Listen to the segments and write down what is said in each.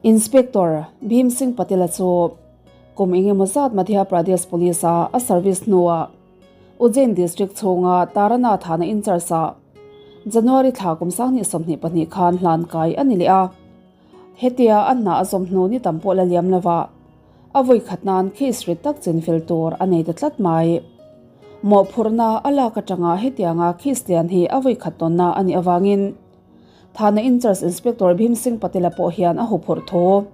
Inspector Bhim Singh Patel-a chu kum engemaw zat Madhya Pradesh Police-a a service hnuah Ujjain District chhunga Tarana thana in-charge-ah January thla kum 2022 khan hlan kai a ni leh a. Hetia a hna a zawm hnu ni tam pawh la liam lova a vawi khat nan case rit tak chinfel tur a nei ta tlat mai. Mawhphurhna a lak atanga hetianga case lian hi a vawi khat tawnna a nih avangin Thana in-charge Inspector Bhim Singh Patel-a pawh hian a huphurh thu.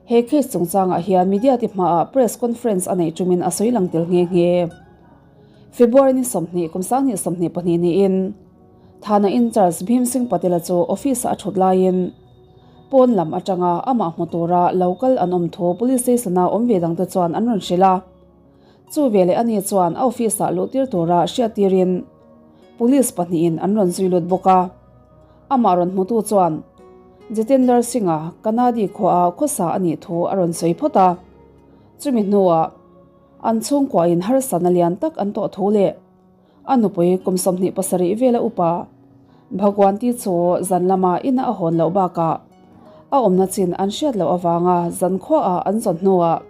He case chungchangah hian media ti hmaah press conference a neih tumin a sawi lang tel nghe nghe. February ni 20 kum 2022 niin Thana in-charge Bhim Singh Patel-a chu office-ah a thut laiin pawn lam atanga amah hmu tura lo kal an awm thu police station-a awm ve dangte chuan an rawn hrilh a. Chu veleh ani chuan a office-ah luhtir tura hriattirin police pahnihin an rawn zui lut bawk a. Amah rawn hmutu chuan Jitender Singh-a Kanadi khuaah khawsa a nih thu a rawn sawi phawt a. Chumi hnuah an chhungkuain harsatna lian tak an tawh thu leh A nupui kum 27 vela upa Bhagwanti chu zan lama ina a hawn loh bakah a awmna chin an hriat loh avanga zan khuaah an zawn hnuah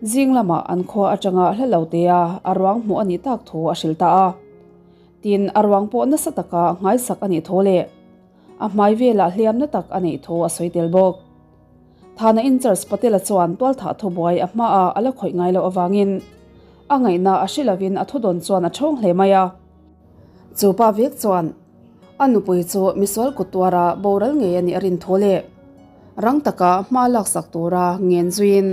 zing lamah an khua atanga hla lo tea a ruang hmuh a nih tak thu a hrilh ta a. Tin, a ruang pawh nasa taka nghaisak a nih thu leh a hmai velah hliamna tak a neih thu a sawi tel bawk. Thana in-charge Patel-a chuan tualthah thubuai a hmaah a la khawih ngai loh avangin a ngaihna a hre lovin a thudawn chuan a thawng hle mai a. Chu pa vek chuan a nupui chu misual kut tuara boral ngei a nih a rin thu leh rang taka hma laksak tura ngen zuiin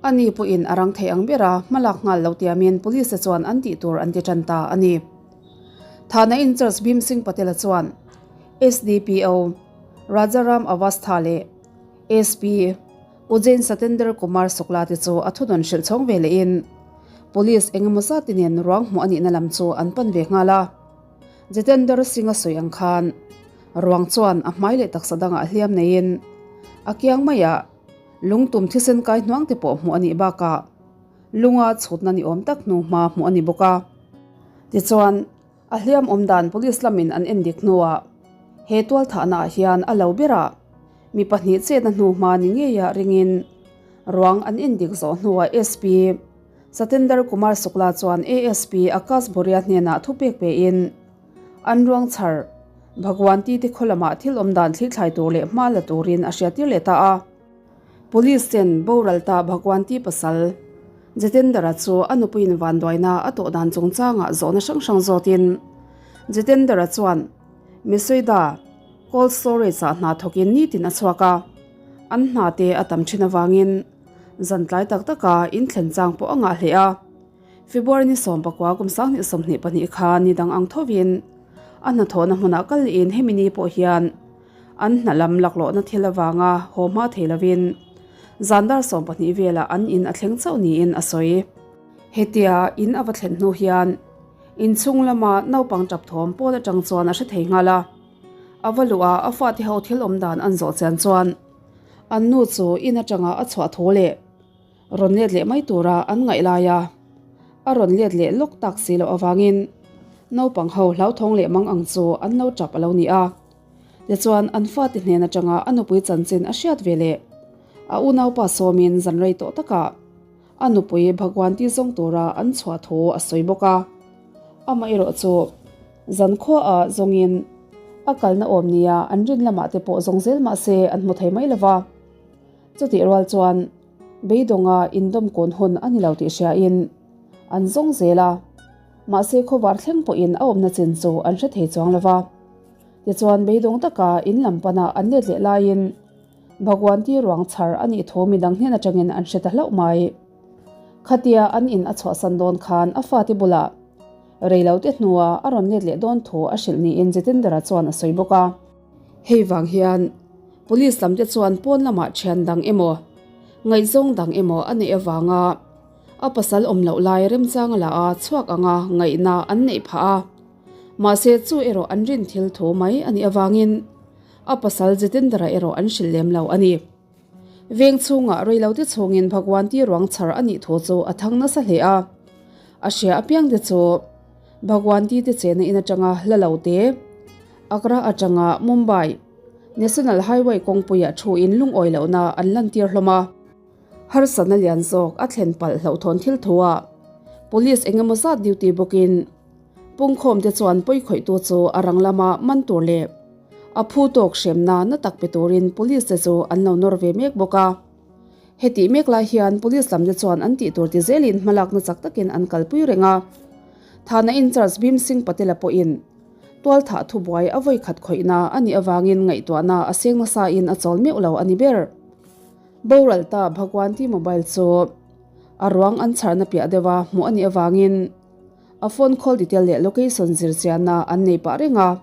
a ni pawhin a rang thei ang bera hma lak nghal lo tiamin police-te chuan an tih tur an ti tan ta a ni. Thana in-charge Bhim Singh Patel-a chuan SDPO Rajaram Avastha leh SP Ujjain Satender Kumar Shukla te chu a thudawn hrilh chhawng ve lehin Police engemaw zat te nen ruang hmuh a nihna lam chu an pan ve nghal a. Jitender Singh a sawi ang khan ruang chuan a hmai leh taksa dangah hliam neiin a kiang maiah lungtum thisen kai hnuang te pawh hmuh a nih bakah lunga chhutna ni awm tak hnu hma hmuh a ni bawk a. Tichuan. A hliam awm dan police lamin an en dik hnuah he tualthahnaah hian a lo berah mi pahnih chetna hnu hma ni ngeia ringin ruang an en dik zawh hnuah SP Satender Kumar Shukla chuan ASP Akash Bhuria hnenah thupek pein an ruang chhar Bhagwanti te khaw lamah thil awm dan thlithlai tur leh hma la turin a hriattir leh ta a. Police ten boral ta Bhagwanti pasal Jitendra chu a nupuiin vanduaina a tawh dan chungchangah zawhna hrang hrang zawtin Jitendra chuan Misuida cold storage ah hna thawkin nitin a chhuak a, an hna te a tam thin avangin zan tlai tak taka in thlen chang pawh a ngah hle a. February ni 19 kum 2022 khan ni dang ang thovin a hnathawhna hmunah kal in hemi ni pawh hian An hna lam laklawhna thil avanga haw hma thei lovin zan dar 12 velah an in a thleng chauh niin a sawi. Hetia in a va thlen hnu hian inchhung lama naupang tap thawm pawn atang chuan a hre thei nghal a. A va luh a, a fate ho thil awm dan an zawh chian chuan an nu chu in atanga a chhuah thu leh rawn let leh mai tura an ngaih lai a, a rawn let leh lawk tak si loh avangin naupang ho hlauthawng leh mang ang chu an lo tap a lo ni a. Tichuan, an fate hnen atanga a nupui chanchin a hriat ve leh a unaupa sawmin zan rei tawh takah a nupui Bhagwanti zawng tura an chhuah thu a sawi bawk a. Amaherawh chu zan khuaah zawngin a kalna awm nia an rin lamah te pawh zawng zel mah se an hmu thei mai lo va. Chutih rual chuan beidawnga indawmkawn hun a ni lo tih hriain an zawng zel a, mahse khawvar thleng pawhin a awmna chin chu an hre thei chuang lo va. Tichuan beidawng taka in lam pana an let leh laiin Bhagwanti ruang chhar a nih thu midang hnen atangin an hre ta hlauh mai. Khatia an in a chhuahsan dawn khan a fate bulah reilote hnua a rawn let leh dawn thu a hrilh niin Jitendra chuan a sawi bawk a. Hei vang hian Police lamte chuan pawn lamah thian dang emaw ngaihzawng dang emaw a neih avanga a pasal awm loh lai remchang a la a chhuak anga ngaihna an neih phah a. Mahse chu erawh an rin thil thu mai a nih avangin a pasal Jitendra erawh an hrilh lem lo a ni. Veng chhungah reilote chhungin Bhagwanti ruang chhar a nih thu chu a thang nasa hle a. A hria apiangte chu Bhagwanti te chena in atanga hla lo te, Agra atanga Mumbai, National Highway kawngpuiah thuin lungawi lohna an lantir hlawm a. Harsatna lian zawk a thlen palh hlauhthawn thil thuah Police eng emaw zat duty bawkin pungkhawmte chuan pawikhawihtu chu a rang lama man tur leh a phu tawk hremna na tak pe turin Police te chu an lo nawr ve mek bawk a. Hetih mek lai hian Police lamte chuan an tih tur ti zelin hmalakna chak takin an kalpui reng a. Thana in-charge Bhim Singh Patel-a pawhin tualthah thubuai a vawikhat khawihna a nih avangin ngaihtuahna a seng nasain a chawl meuh lo a ni ber. Boral ta Bhagwanti mobile chu a ruang an chharna piah deuha hmuh a nih avangin a phone call detail leh location zirchianna an nei pah reng a.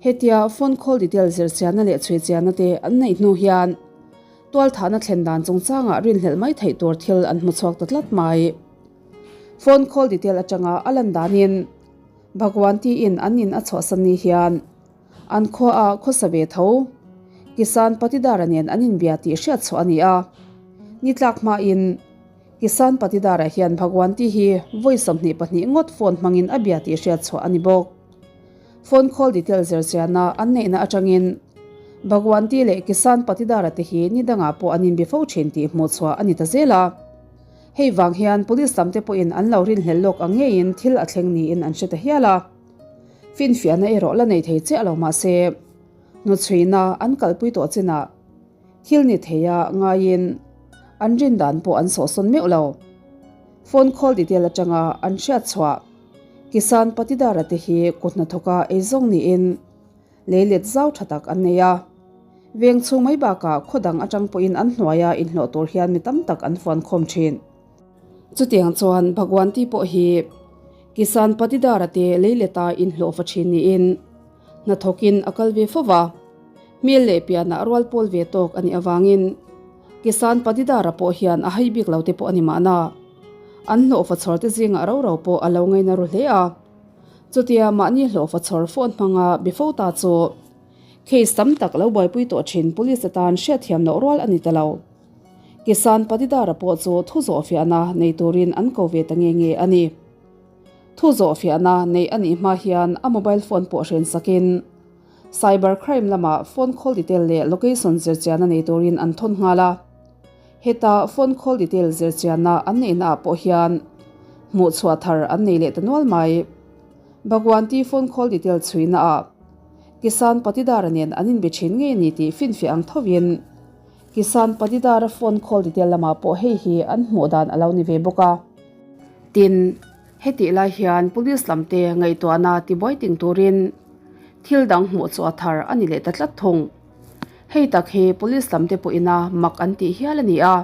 Hetia phone call detail zirchianna leh chhuichianna te an neih hnu hian Tualthahna thlen dan chungchangah rinhlelh mai theih tur thil an hmu chhuak ta tlat mai. Phone call detail atanga a lan danin Bhagwanti in an in a chhuahsan ni hian an khua a khawsa ve tho. Kisan Patidara nen an inbia tih hriat chhuah a ni a. Ni tlak hmain Kisan Patidara hian Bhagwanti hi vawi 22 ngawt phone hmangin a bia tih hriat chhuah a ni bawk. Phone call detail zirchiana an neihna atangin Bhagwanti leh Kisan Patidara te hi ni dangah pawh an inbe fo thin tih hmuh chhuah a ni ta zel a. Hei vang hian Police lam te pawhin an lo rinhlelh lawk ang ngeiin thil a thleng niin an hre ta hial a. Finfiahna erawh la nei thei chiah lo mah se, hnuchhuina an kalpui tawh chinah thil ni theia ngaiin an rin dan pawh an sawhsawn meuh lo. Phone call detail atanga an hriat chhuah. Kisan Patidara te hi kut hnathawka eizawng niin leilet zau tha tak an nei a. Veng chhung mai bakah khaw dang atang pawhin an hnuaia inhlawh tur hian mi tam tak an fuan khawm thin. Chutiang chuan Bhagwanti pawh hi Kisan Patidara te leileta inhlawh fa thin niin hnathawkin a kal ve fo va. Hmel leh pianah rual pawl ve tawk a nih avangin Kisan Patidara pawh hian a hai bik lo te pawh a ni mahna. An hlawhfa chhawr te zingah ro ro pawh a lo ngaina ru hle a. Chutia mahni hlawhfa chhawr phone hmanga be fo ta chu case tam tak lo buaipui tawh thin police atan hriatthiam loh rual a ni ta lo. Kisan Patidara pawh chu thu zawhfiahna nei turin an ko ve ta nge nge a ni. Thu zawhfiahna neih a nih hma hian a mobile phone pawh hren sakin cyber crime lama phone call detail leh location zirchiahna nei turin an thawn nghal a. Heta phone call detail zirchianna an neihna ah pawh hian hmuh chhuah thar an nei leh ta nual mai. Bhagwanti phone call detail chhuina ah Kisan Patidara nen an inbe thin ngei a ni tih finfiah ang thovin Kisan Patidara phone call detail lamah pawh hei hi an hmuh dan a lo ni ve bawk a. Tin, hetih lai hian police lamte ngaihtuahna tibuai ting turin thil dang hmuh chhuah thar a ni leh ta tlat thung. Hei tak hi police lam te pawhin a mak an tih hial a ni a.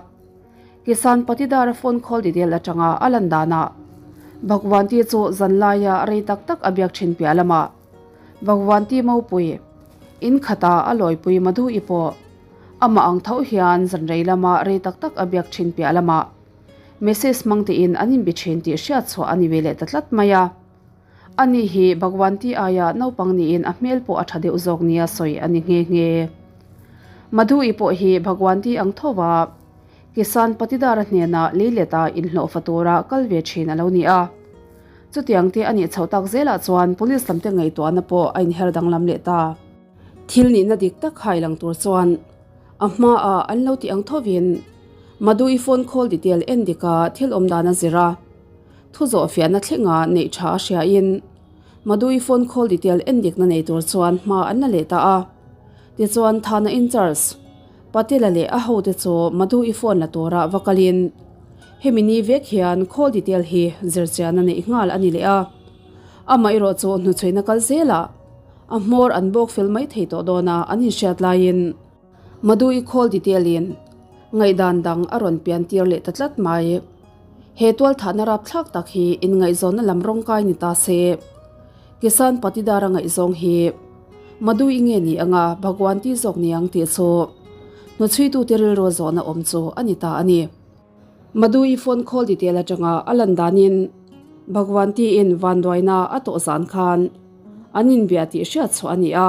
Kisan Patidara phone call detail atanga a lan danah Bhagwanti chu zanlaia rei tak tak a biak thin piah lamah Bhagwanti Mopui in khata a lawipui Madhu-i pawh amah ang tho hian zanrei lama rei tak tak a biak thin piah lamah message hmang tein an inbi thin tih hriat chhuah a ni ve leh ta tlat mai a. Ani hi Bhagwanti aia naupang niin a hmel pawh a tha deuh zawk nia sawi a ni nghe nghe. Madhu-i pawh hi Bhagwanti ang tho va, Kisan Patidara hnena leileta inhlawhfa tura kal ve thin a lo ni a. Chutiang te a nih chhoh tak zelah chuan Police lamte ngaihtuahna pawh a inher danglam leh ta. Thil nihna dik tak hai lang tur chuan a hmaah an lo ti ang thovin Madhu-i phone call detail en dika thil awm dan a zir a. Thu zawh fiahna thlenga neih tha a hriain Madhu-i phone call detail en dikna nei tur chuan hma an la leh ta a. Tichuan Thana in-charge Patel-a leh a hote chu Madhu-i phone la tura va kalin hemi ni vek hian call detail hi zirchian a neih nghal a ni leh a. Amaherawh chu hnuchhuina kal zelah a hmawr an bawk fel mai thei tawh dawn a an inhriat laiin Madhu-i call detail-in ngaihdan dang a rawn pian tir leh ta tlat mai. He tualthahna rapthlak tak hi inngaihzawnna lam rawngkai ni ta se. Kisan Patidara ngaihzawng hi Madhu-i nge ni anga Bhagwanti zawk ni ang tih chu hnuchhuitute rilru zawhna awm chu a ni ta a ni. Madhu-i phone call detail atanga a lan danin Bhagwanti-in vanduaina a tawh zan khan an inbia tih hriat chhuah a ni a.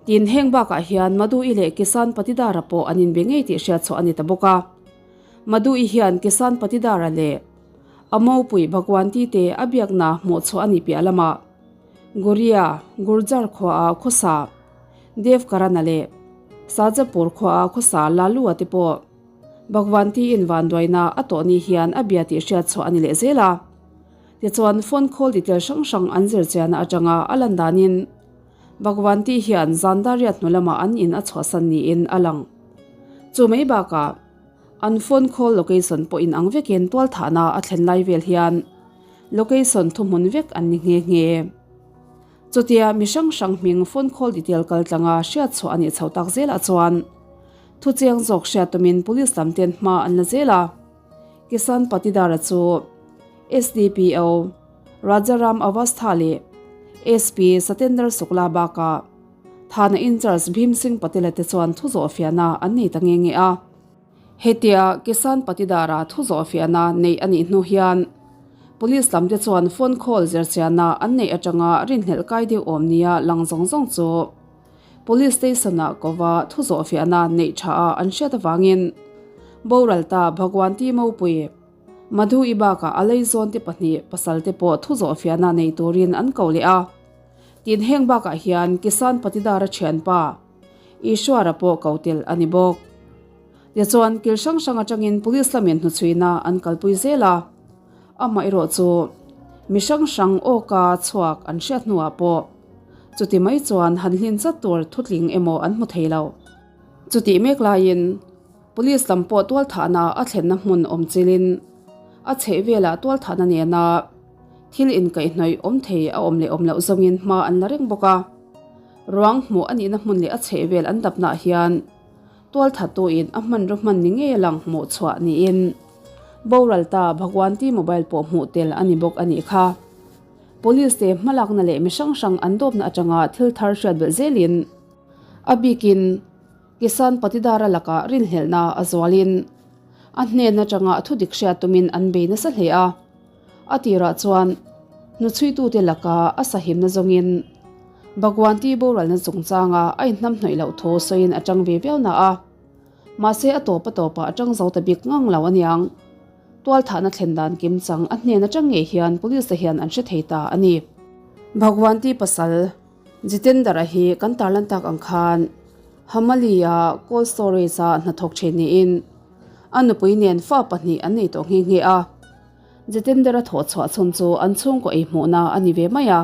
Tin, heng bakah hian Madhu-i leh Kisan Patidara pawh an inbe ngei tih hriat chhuah a ni ta bawk a. Madhu-i hian Kisan Patidara leh a mopui Bhagwanti te a biakna hmuh chhuah a nih piah lamah Guria, Gurjar khuaah khawsa Dev Karana leh. Sajapur khuaa khawsa Lalua te pawh Bhagwanti in vanduaina a tawh ni hian a bia tih hriat chhuah a ni leh zel a. Tichuan phone call detail hrang hrang an zir chiahna atanga a lan danin Bhagwanti hian zan dariat hnu lamah an in a chhuahsan niin a lang. Chu mai bakah an phone call location pawh inang vekin tualthahna a thlen lai vel hian location thuhmun vek an ni nghe nghe. Chutia mi hrang hrang hming phone call detail kal tlanga hriat chhuah a nih chho tak zelah chuan thu chiang zawk hriat tumin police lam ten hma an la zel a. Kisan Patidar-a chu SDPO Rajaram Avastha leh SP Satender Sukla bakah Thana in-charge Bhim Singh Patel-a te chuan thu zawh fiahna an nei ta nge nge a. Hetia Kisan Patidar-a thu zawh fiahna neih a nih hnu hian Police lam te chuan phone call zirchiahna an neih atanga rinhlelh kai deuh awm nia lang zawng zawng chu Police station-ah kova thu zawh fiahna neih tha a an hriat avangin Boralta Bhagwanti Mopui, Madhu-i bakah a leizawn te pahnih pasal te pawh thu zawh fiahna nei turin an ko leh a. Tin heng bakah hian Kisan Patidar-a thianpa Ishwara pawh ko tel a ni bawk. Tichuan, kil hrang hrang atangin police lamin hnuchhuina an kalpui zel a, amaherawh chu mi hrang hrang awka chhuak an hriat hnuah pawh chuti mai chuan han hlin chat tur thutling emaw an hmu thei lo. Chutih mek laiin police lam pawh tualthahna a thlenna hmun awm chilin a chhehvelah tualthahna nena thil inkaihhnawih awm thei a awm leh awm loh zawngin hma an la reng bawk a. Ruang hmuh a nihna hmun leh a chhehvel an dapnaah hian tualthattuin a hmanraw hman ni ngei a lang hmuh chhuah niin Boralta Bhagwanti mobile pawh hmuh tel a ni bawk a nih kha. Police te hmalakna leh mi hrang hrang an dawpna atanga thil thar hriat belh zelin a bikin Kisan Patidara lakah rinhlelhna a zualin a hnen atanga thu dik hriat tumin an bei nasa hle a. A tirah chuan hnuchhuitute laka a sahimna zawngin Bhagwanti boralna chungchanga a inhnamhnawih loh thu sawiin a tang ve viau na a, mahse a tawp a tawpah a tang zo ta bik ngang lo aniang. Tualthahna thlen dan kim chang a hnen atang ngei hian police te hian an hre thei ta a ni. Bhagwanti pasal Jitendra hi kan tarlan tak ang khan Hamali-a cold storage-a hnathawk thin niin a nupui nen fa pahnih an nei tawh nghe nghe a. Jitendra thawh chhuah chhun chu an chhungkaw ei hmuhna a ni ve mai a,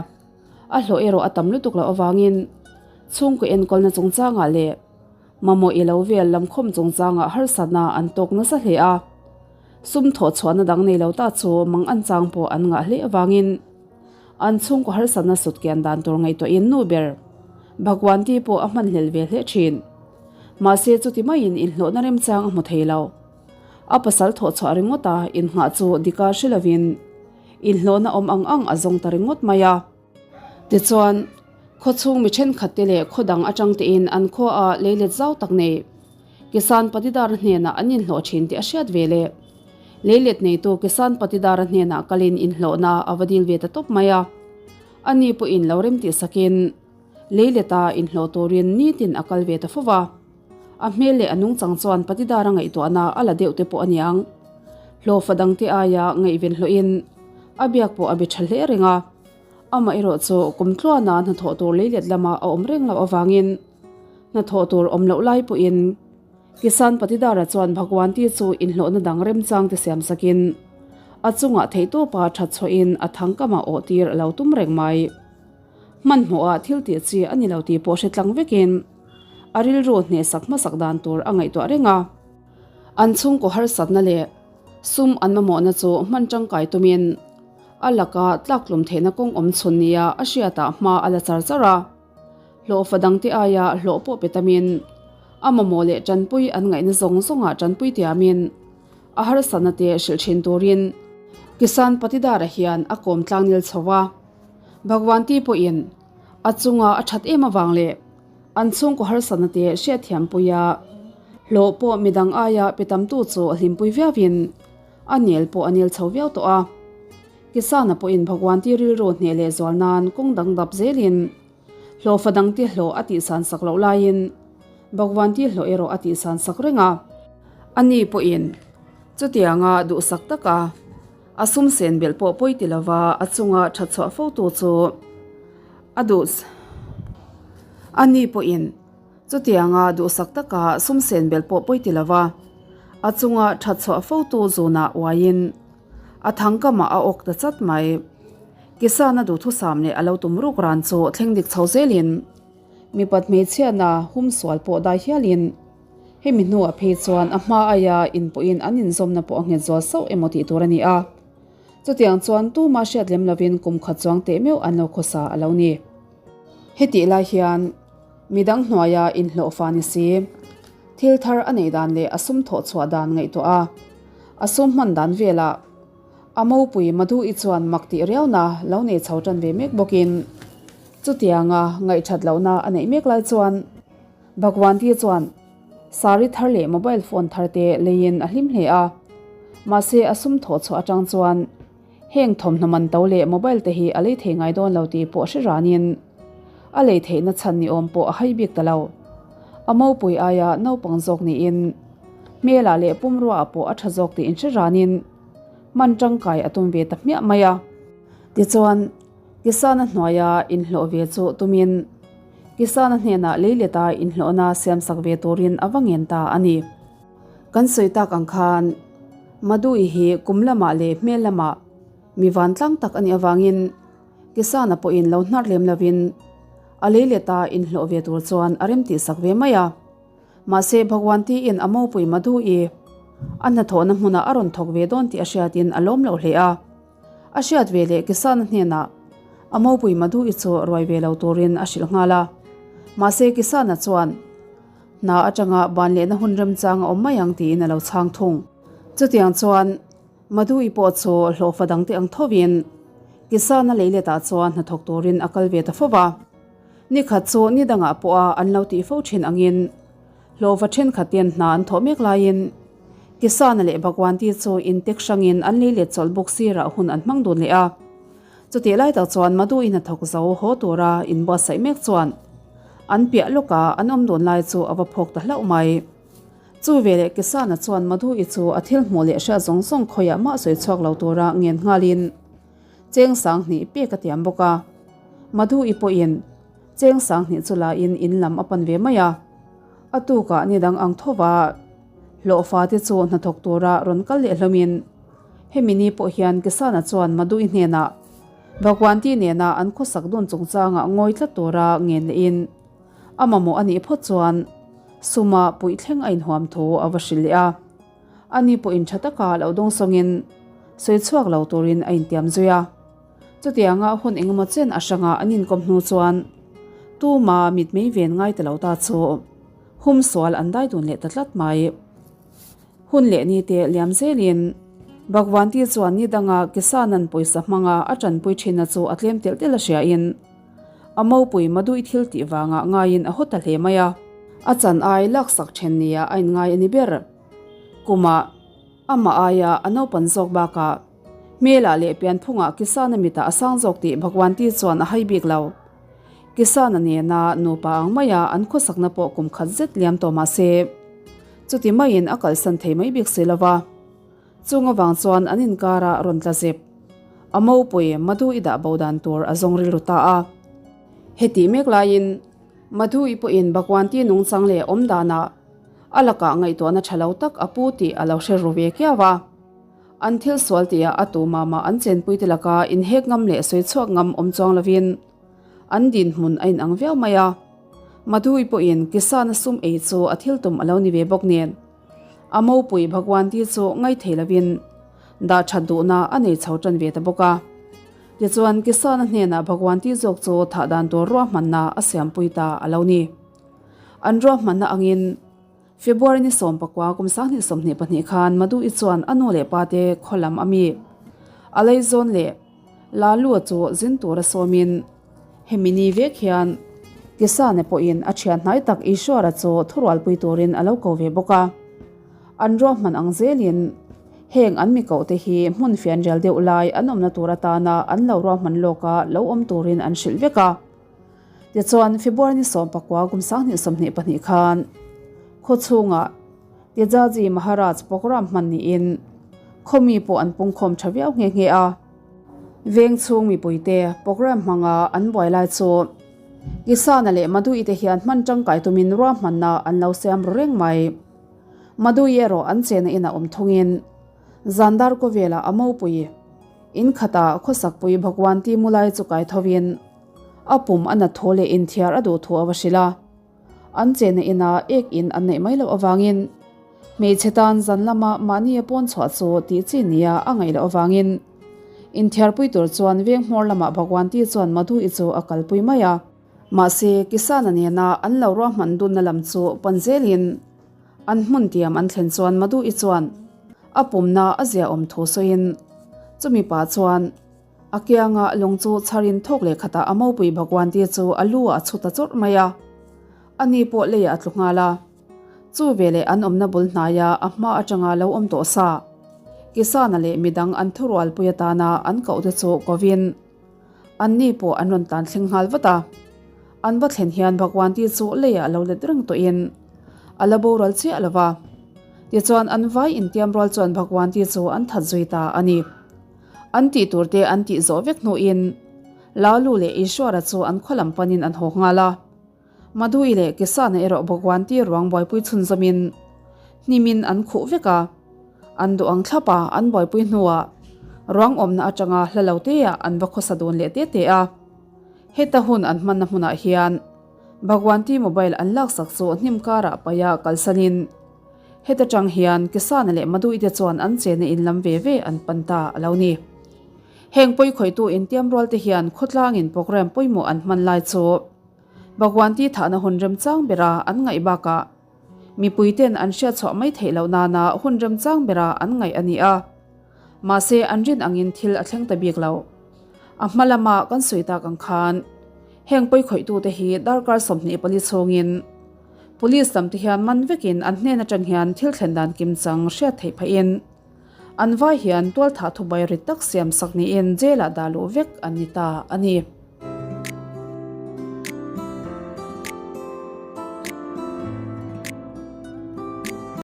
a hlawh erawh a tam lutuk loh avangin chhungkaw enkawlna chungchangah leh mamawh i lo vel lamkhawm chungchangah harsatna an tawk nasa hle a. Sum thawh chhuahna dang nei lo ta chu mang an chang pawh an ngah hle avangin an chhungkaw harsatna sut kian dan tur ngaihtuahin nu ber Bhagwanti pawh a hmanhlel ve hle thin. Mahse chuti maiin inhlawhna remchang a hmu thei lo. A pasal thawh chhuah ringawt a, innghah chu dika hre lovin inhlawhna awm ang ang a zawng ta ringawt mai a. Tichuan, khawchhung mi thenkhat te leh khaw dang atang tein an khua a leilet zau tak nei Kisan Patidar hnenah an inhlawh thin tih a hriat ve leh. Leilet neitu Kisan Patidar hnenah kalin inhlawhna a va dil ve ta tawp mai a. Ani pawhin lo remtih sakin leileta inhlawh turin nitin a kal ve ta fo va. A hmel leh a nungchang chuan Patidara ngaihtuahna a la deuh te pawh a niang. Hlawhfa dangte aia ngaihven hlawhin a biak pawh a be tha hle reng a. Amaherawh chu kum tluana hnathawh tur leilet lama a awm reng loh avangin hnathawh tur awm loh lai pawhin Kisan Patidara chuan Bhagwanti chu inhlawhna dang remchang te siam sakin a chungah theihtawpa that chhuahin a thangkamah awh tir a lo tum reng mai. Hmanhmawhah thil tih chi a ni lo tih pawh hre tlang vekin a rilru hnehsak hmasak dan tur a ngaihtuah reng a. An chhungkaw harsatna leh sum an mamawhna chu hman tangkai tumin a laka tlaktlum theihna kawng awm chhun nia a hriatah hma a la char char a. Hlawhfa dangte aia hlawh pawh pe tamin a mamawh leh tanpui an ngaihna zawng zawngah tanpui tiamin a harsatna te hrilh thin turin Kisan Patidara hian a kawm tlangnel chho a. Bhagwanti pawhin a chunga a that em avang leh an chhungkaw harsatna te hriatthiampuia hlawh pawh midang aia pe tamtu chu a hlimpui viauin a nel pawh a nel chho viau tawh a. Kisana pawhin Bhagwanti rilru hneh leh zual nan kawng dang dap zelin hlawhfa dangte hlawh a tihsan sak loh laiin Bhagwanti hlawh erawh a tihsan sak reng a. Ani pawhin chutianga duhsak taka A sum sen belh pawh pawi ti lova a chunga tha chhuah fo tu chu a duh. Ani pawhin Chutianga duhsak taka sum sen belh pawh pawi ti lova, a chunga that chhuah fotu zunah uaiin a thangkamah a awk ta chat mai. Kisana duhthusam leh a lo tum ruk ran chu thleng dik chho zelin mipat hmeichhiatna hum sual pawh dai hialin hemi hnuah phei chuan a hma aia inpawhin an inzawmna pawh a nghet zual sauh emaw tih tur a ni a. Chutiang chuan tuma hriat lem lovin kum khat chuang teh meuh an lo khawsa a lo ni. Hetih lai hian midang hnuaia inhlawhfa ni si, thil thar a neih dan leh a sum thawh chhuah dan ngaihtuah a, a sum hman dan velah a mopui Madhu-i chuan mak tih riauna lo nei chho tan ve mek bawkin chutianga ngaihthat lohna a neih mek lai chuan Bhagwanti chuan Sari thar leh mobile phone thar te leiin a hlim hle a, mahse a sum thawh chhuah atang chuan heng thawmhnaw man to leh mobile te hi a lei thei ngai dawn lo tih pawh hre ranin a lei theihna chhan ni awm pawh a hai bik ta lo. A mopui aia naupang zawk niin hmelah leh pumruaah pawh a tha zawk tih inhre ranin hman tangkai a tum ve ta hmiah mai a. Tichuan, Kisana hnuaia inhlawh ve chu tumin Kisana hnenah leileta inhlawhna siamsak ve turin a va ngen ta a ni. Kan sawi tak ang khan Madui hi kum lamah leh hmel lamah mi vantlang tak a nih avangin Kisana pawhin lo hnar lem lovin a leileta inhlawh ve tur chuan a remtihsak ve mai a. Mahse Bhagwanti-in a mopui Madui a hnathawhna hmunah a rawn thawk ve dawn tih a hriatin a lawm loh hle a. A hriat ve leh Kisana hnenah a mopui Madhu-i chu ruai ve lo turin a hrilh nghal a. Mahse Kisana chuan hna atanga ban lehna hun remchang a awm mai ang tiin a lo chhang thung. Chutiang chuan Madhu-i pawh chu hlawhfa dangte ang thovin Kisana leiletah chuan hnathawk turin a kal ve ta fo va. Nikhat chu ni dangah pawha an lo tih fo thin angin Hlawhva thenkhatin hna an thawh mek laiin Kisana leh Bhagwanti chu intek hrangin an lei let chawlh bawk sirah hun an hmang dun leh a. Chutih lai tak chuan Madhu-in a thawk zo haw tura inbuatsaih mek chuan an piah lawka an awm dun lai chu a va phawk ta hlauh mai. Chu veleh Kisana chuan Madhu-i chu a thil hmuh leh hriat zawng zawng khawiah mah sawi chhuak lo tura ngen nghalin cheng sanghnih pek a tiam bawk a. Madhu-i pawhin Cheng sanghnih chu la in in lam a pan ve mai a, a tukah ni dang ang tho va, hlawhfa te chu hnathawk tura rawn kal leh hlawmin hemi ni pawh hian Kisana chuan Madhu-i hnenah Bhagwanti nena an khawsak dun chungchangah ngawi tlat tura ngen lehin a mamawh a nih phawt chuan suma puih thleng a inhuam thu a va hrilh leh a, ani pawhin tha taka lo dawngsawngin sawi chhuak lo turin a intiam zui a. Chutianga hun engemaw chen a hranga an inkawm hnu chuan tuma mitmei ven ngai ta lo ta chu hum sual an dai dun leh ta tlat mai. Hun leh ni te liam zelin Bhagwanti chuan ni danga Kisanan pawisa hmanga a tanpui thinna chu a tlem telh telh a hriain a mopui Madui thil tih vangah ngaiin a haw ta hle mai a. A chan ai laksak then nia a inngai a ni ber. Kumah amah aia a naupan zawk bakah Hmelah leh pianphungah Kisana mitah a sang zawk tih Bhagwanti chuan a hai bik lo. Kisana nena nupa ang maia an khawsakna pawh kum khat zet liam tawh mah se, chuti maiin a kalsan thei mai bik si lo va. Chung avang chuan an inkarah rawn tla zep. A mopui Madhu-i dah bo dan tur a zawng rilru ta a. Hetih mek laiin Madhu-i pawhin Bhagwanti nungchang leh awm danah a lakah ngaihtuahna tha lo tak a pu tih a lo hre ru ve kiau a. An thil sual tihah a tu mah mah an chenpuite laka inhek ngam leh sawi chhuak ngam awm chuang lovin an dinhmun a inang viau mai a. Madhui pawhin Kisana sum ei chu a thil tum a lo ni ve bawk nen a mopui Bhagwanti chu ngaithei lovin dah that duhna a nei chho tan ve ta bawk a. Tichuan Kisana hnenah Bhagwanti zawk chu thah dan tur ruahmanna a siampui ta a lo ni. An ruahmanna angin February ni 14 kum 2022 khan Madhu-i chuan a nu leh pa te khaw lam a mi a leizawn leh Lalu-a chu zin tura sawmin hemi ni vek hian Kisane pawhin a thian hnai tak Ishwara chu thurualpui turin a lo ko ve bawk a. An ruahman ang zelin heng an mi koh te hi hmun fianrial deuh lai an awmna tur atana an lo ruahman lawka lo awm turin an hrilh vek a. Tichuan, February ni 14 kum 2022 khan khawchhungah Tejaji Maharaj programme hman niin khawmi pawh an pungkhawm tha viau nghe nghe a. Veng chhung mipuite programme hmanga an buai lai chu Kisana leh Madui te hian hman tangkai tumin ruahmanna an lo siam ru reng mai. Madui erawh an chena inah awm thungin Zandar khawvelah a mopui in khatah khawsakpui Bhagwanti Mulai chu kai thovin a pum a nat thu leh inthiar a duh thu a va hrilh a. An chena inah ek in an neih mai loh avangin hmeichhe tan zan lama mahni a pawn chhuah chu tih chi nia a ngaih loh avangin inthiarpui tur chuan veng hmawr lamah Bhagwanti chuan Madhu-i chu a kalpui mai a. Mahse, Kisana nena an lo ruahman dunna lam chu pan zelin an hmun tiam an thlen chuan Madhu-i chuan a pumna a ziaawm thu sawiin chumi pah chuan A kianga lung chu chharin thawk leh khatah a mopui Bhagwanti chu a lu ah a chhu ta chawrh mai a, ani pawh leiah a tlu nghal a. Chu veleh an awmna bul hnaia a hma atanga lo awm tawh sa, Kisana leh midang an thurualpui atana an koh te chu kovin anni pawh an rawn tlan thleng nghal vat a. An va thlen hian Bhagwanti chu leiah lo let reng tawhin a la boral chiah lo va, tichuan an vai intiam rual chuan Bhagwanti chu an that zui ta a ni. An tih tur te an tih zawh vek hnuin Lalu leh Ishwara chu an khaw lam panin an haw nghal a. Madhui leh Kisana erawh Bhagwanti ruang buaipui chhunzawmin hnimin an khuh vek a. An duh ang thlap a, an buaipui hnuah ruang awmna atanga hla lo teah an va khawsa dun leh te te a. Heta hun an hmanna hmunah hian Bhagwanti mobile an laksak chu hnim karah paia kalsanin Heta tang hian Kisana leh Maduite chuan an chena in lam ve ve an pan ta a lo ni. Heng pawikhawitu intiam rual te hian khawtlangin programme pawimawh an hman lai chu Bhagwanti thahna hun remchang bera an ngaih bakah mipuiten an hriatchhuah mai theih loh nana hun remchang bera an ngaih a ni a. Mahse an rin angin thil a thleng ta bik lo. A hma lama kan sawi tak ang khan heng pawikhawihtute hi darkar 24 chhungin Police lam te hian man vekin an hnen atang hian thil thlen dan kim chang hriat theih phahin an vai hian tualthah thubai rit tak siam sak niin jail ah dah luh vek an ni ta a ni.